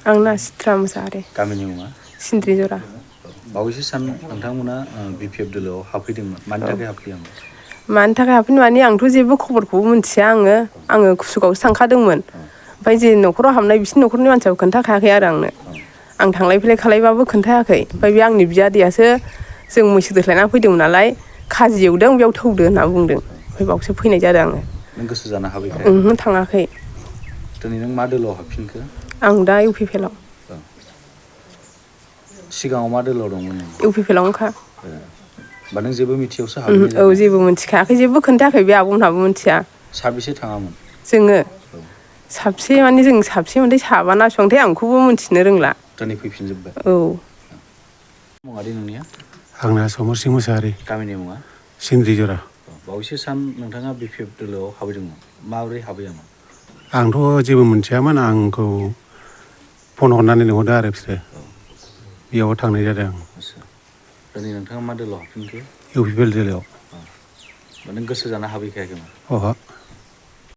आंना सित्रा मोसाहारि। गामिनि मुङा? सिन्द्रिजरा। बावैसो सान नोंथांमोना बिपिएफ दोलोआव हाबफैदोंमोन। मानि थाखाय हाबफैयामोन? मानि थाखाय हाबफैनो माने आंथ' जेबो खबरखौबो मिथिया आङो कुसुगावसो थांखादोंमोन। ओमफ्राय जे न'खराव हाबनाय बिसिनि न'खरनि मानसियाबो खोन्थाखायाखै आरो आंनो। आं थांलाय फैलाय खालायबाबो खोन्थायाखै। ओमफ्राय बे आंनि बियादैयासो जों मैसो दोस्लायनानै फैदोंमोन नालाय खाजि एवदों बेयाव थौदो होनना बुंदों। ओमफ्राय बावसो फैनाय जादों आङो। नों गोसो जाना हाबहैखायाखै? ओंहो थाङाखै। दिनै नों मा दोलोआव हाबफिनखो? आं दा इउ पि पि एल आव। सिगाङाव मा दोलोआव दंमोन नों? इउ पि पि एल आवनोखा। होमबा नों जेबो मिथियावसो हाबहैनाय औ जादों? जेबो मिथिखायाखै जेबो खोन्थायाखै बे आब'मोनहाबो मिथिया। साबेसे थाङामोन? जोङो साबसे माने जों साबसे मोनथाय साबाना बेसेबांथाय आं बेखौबो मिथिनो रोंला। दिनै फैफिनजोब्बाय? औ। मुङादै नोंनिया? आंना समरसिं मोसाहारि। गामिनि मुङा? सिन्द्रिजरा। बावैसो सान नोंथाङा बिपिएफ दोलोआव हाबैदोंमोन। माबोरै हाबैयामोन? आंथ' जेबो मोनथियामोन। आंखौ फन हरनानै लिंहरदों आरो बिसोरो। बेयाव थांनाय जादों आं। आदसा दिनै नोंथाङा मा दोलोआव हाबफिनखो? इउ पि पि एल दोलोआव। नों गोसो जाना हाबहैखायाखैमोन? अह'।